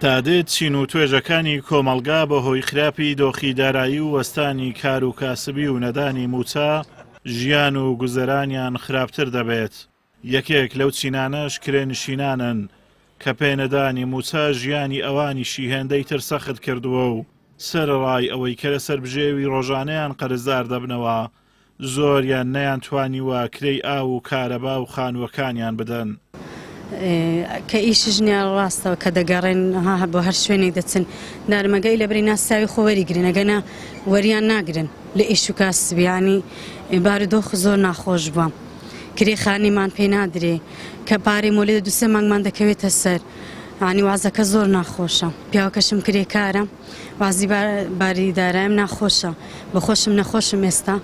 تا دێت چین و توێژەکانی کۆمەڵگا بەهۆی خراپی دۆخی دارایی و وەستانی کار و کاسبی و نەدانی مووچە ژیان و گوزەرانیان خراپتر دەبێت. یەکێک لەو چینانەش کرێنشینانن کە پێنەدانی مووچە ژیانی ئەوانیشی هێندەی تر سەخت کردووە و سەرەڕای ئەوەی کە لەسەر بژێوی ڕۆژانەیان قەرزدار دەبنەوە زۆریان نەیانتوانیوە کرێی ئاو و کارەبا و خانووەکانیان بدەن. کە ئیشش نیە ڕاستە کە دەگەڕێن ها بۆ هەر شوێنێک دەچن نارمەگەی لە بری ناساوی خۆ وەریگرن ئەگەنا وەریان ناگرن لە ئیش و کاسبی یانی بارودۆخ زۆر ناخۆش بووە کرێ خانیمان پێ نادرێ کە پارەی مۆلیدە دوسێ مانگمان دەکەوێتە سەر یانی وازەکە زۆر ناخۆشە پیاوەکەشم کرێکارە وازی باری دارایم ناخۆشە بەخۆشم نەخۆشم ئێستا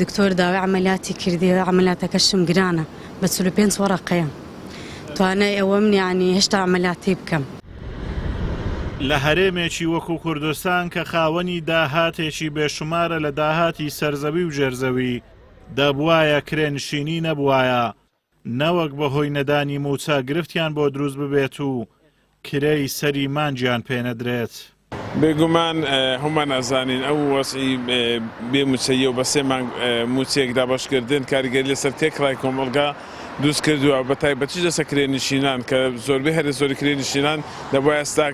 دکتۆر داوای عەمەلیاتی کردی عەمەلیاتەکەشم گرانە بە 45 وەڕەقەیە توانای ئەوەم نیە یانی هێشتا عەمەلیاتی بکەم. لە هەرێمێکی وەکو کوردستان کە خاوەنی داهاتێکی بێشومارە لە داهاتی سەرزەوی و ژێرزەوی، دەبوایە کرێنشینی نەبوایە، نەوەک بەهۆی نەدانی مووچە گرفتیان بۆ دروست ببێت و کرێی سەری مانگیان پێنەدرێت. بێگومان هەموومان ئەزانین ئەو وەزعی بێ مووچەییە و بە سێ مانگ مووچەیەک دابەشکردن کاریگەری لەسەر تێکڕای کۆمەڵگا دروست کردووە بە تایبەتیش لەسەر کرێنشینان کە زۆربەی هەرە زۆری کرێنشینان دەبوایە ئێستا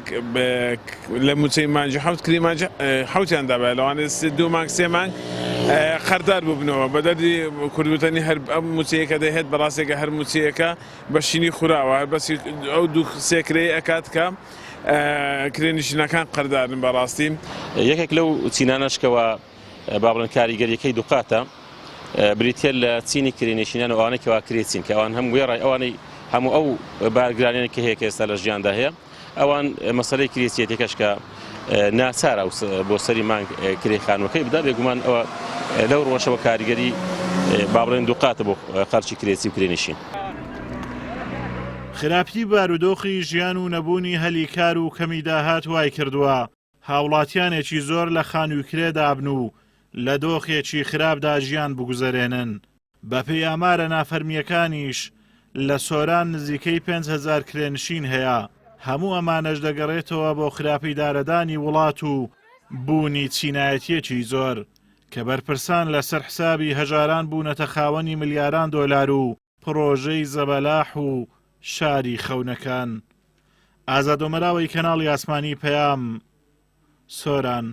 لە مووچەی مانگی حەوت کرێی مانگی حەوتیان دابایە لەوانەیە سێ دوو مانگ سێ مانگ قەردار ببنەوە بە دەردی کوردوتەنی هەر ئەم مووچەیە کە دەهێت بەڕاستێکە هەر مووچەیەکە بە شینی خوراوە هەر بەسی ئەو دوو سێ کرێی ئەکات کە کرێنشینەکان قەردارن بەڕاستی. یەکێک لەو چینانەش کەوا با بڵێن کاریگەریەکەی دووقاتە بریتە لە چینی کرێنشینان و ئەوانەی کەوا کرێچین کە ئەوان هەم وێڕای ئەوانەی هەموو ئەو بارگرانیانە کە هەیە کە ئێستا لە ژیاندا هەیە ئەوان مەسەلەی کرێچیەتەکەش کە ناچارە بۆ سەری مانگ کرێ خانوەکەی بدا بێگومان ئەوە لەو ڕۆژەوە کاریگەری با بڵێن دووقاتە بۆ خەرچی کرێچی و کرێنشین. خراپی بارودۆخی ژیان و نەبوونی هەلی کار و کەمی داهات وایکردووە هاوڵاتیانێکی زۆر لە خانووی کرێدابن و لە دۆخێکی خراپدا ژیان بگوزەرێنن، بەپێی ئامارە نافەرمییەکانیش لە سۆران نزیکەی 5000 کرێنشین هەیە، هەموو ئەمانەش دەگەڕێتەوە بۆ خراپی دارەدانی وڵات و بوونی چینایەتییەکی زۆر کە بەرپرسان لەسەر حسابی هەژاران بوونەتە خاوەنی ملیاران دۆلار و پڕۆژەی زەبەلاح و شاری خەونەکان. ئازاد ئۆمەراوەی کەناڵی ئاسمانی پەیام، سۆران.